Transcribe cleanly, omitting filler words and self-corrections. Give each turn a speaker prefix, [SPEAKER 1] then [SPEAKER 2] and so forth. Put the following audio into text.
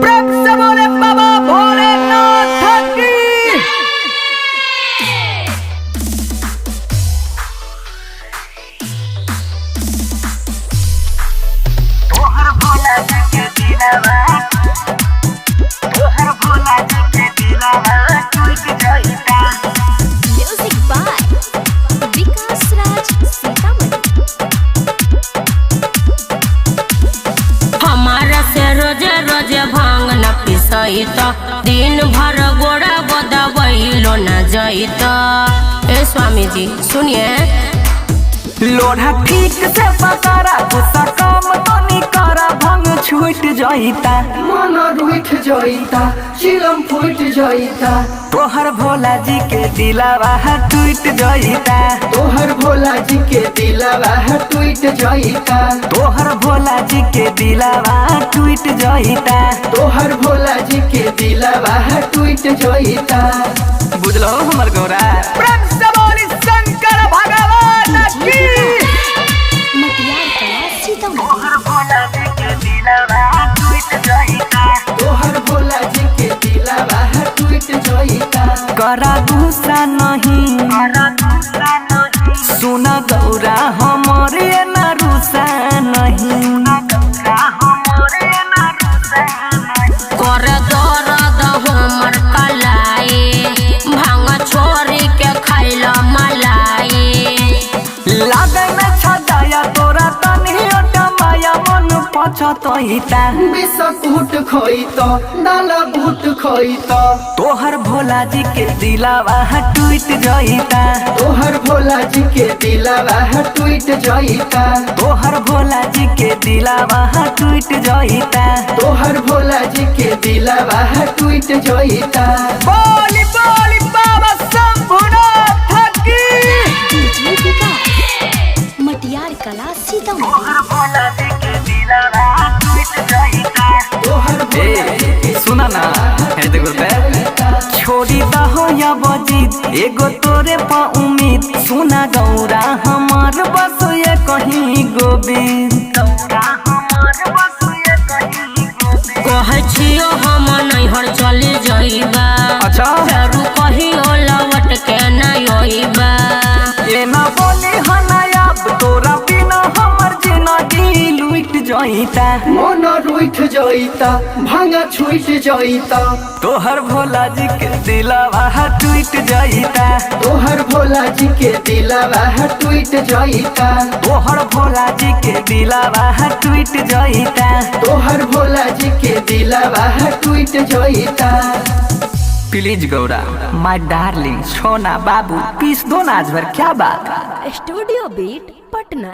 [SPEAKER 1] प्रेम से बोले बाबा भोलेनाथ की।
[SPEAKER 2] तोहर भोला जी के दिलवा, तोहर भोला जी के दिलवा टूट जाइता।
[SPEAKER 3] म्यूजिक बाय विकास राज सीतामढ़ी।
[SPEAKER 4] हमारा से रोजे रोजे भांग न पिसैत, दिन भर गोड़ा गोदबैलो न जैत। ए स्वामी जी सुनिए।
[SPEAKER 1] लोढ़ा ठीक से पकड़ा, गुस्सा कम तो करा, भंग छूट जाइता।
[SPEAKER 5] मन रुठ जइता, चिलम फूट जइता।
[SPEAKER 1] तोहर भोला जी के दिलवा टूट जाइता।
[SPEAKER 5] तोहर भोला जी के दिलवा टूट जइता।
[SPEAKER 1] तोहर भोला जी के दिलवा टूट जाइता।
[SPEAKER 5] तोहर भोला जी के दिलवा टूट जइता।
[SPEAKER 1] बुझलो हमर गौरा। प्रेम से बोली शंकर भगवान की।
[SPEAKER 3] मटियार कला सीतामढ़ी।
[SPEAKER 2] तोहर भोला जी के दिलवा टूट जाइता।
[SPEAKER 5] तोहर भोला जी के दिलवा टूट जइता।
[SPEAKER 1] करा गुस्सा नहीं,
[SPEAKER 2] करा दूसरा नहीं,
[SPEAKER 1] सुना गौरा हमरे ना रुसा नहीं।
[SPEAKER 2] गौरा हमरे ना रुसा नहीं।
[SPEAKER 4] कर दर्द हमर कलाई, भांग छोरी के खैल मलाई।
[SPEAKER 1] लागै न छदाया तोरा तनी माया, मन पछतैता।
[SPEAKER 5] बिस्कुट खइत, दाल बूट खइत।
[SPEAKER 1] तोहर भोला जी के दिलवा टूट जाइता।
[SPEAKER 5] तोहर भोला जी के दिलवा टूट जइता।
[SPEAKER 1] तोहर भोला जी के दिलवा टूट जाइता।
[SPEAKER 5] तोहर भोला जी के दिलवा टूट जइता।
[SPEAKER 1] बोली बोली बाबा शंभुनाथ की।
[SPEAKER 3] डीजे विकास मटियार कला सीतामढ़ी।
[SPEAKER 2] तोहर भोला जी के दिलवा टूट जाइता।
[SPEAKER 5] तोहर भोला जी के
[SPEAKER 1] सुना ना हे देखो बे, छोड़ी दहो या बजीत, एगो तोरे पा उम्मीद। सुना गौरा हमार बस ये कहीं गोविंद।
[SPEAKER 2] गौरा हमर बस ये कहीं गोविंद।
[SPEAKER 4] कहै छियो हम नैहर चली जइबा।
[SPEAKER 1] अच्छा।
[SPEAKER 4] फेरू कहियो लौट के न अइबा।
[SPEAKER 1] एना बोली हनायाब, तोरा बिना हमर जिंदगी लूट जाइता।
[SPEAKER 5] मन रुठ जइता, भांगा छूट जइता।
[SPEAKER 1] तोहर भोला जी के दिलवा टूट जाइता।
[SPEAKER 5] तोहर भोला जी के दिलवा टूट जइता।
[SPEAKER 1] तोहर भोला जी के दिलवा टूट जाइता।
[SPEAKER 5] तोहर भोला जी के दिलवा टूट जइता।
[SPEAKER 1] प्लीज गौरा माय डार्लिंग, सोना बाबू पीस दो ना आज भर, क्या बात।
[SPEAKER 3] Studio beat Patna.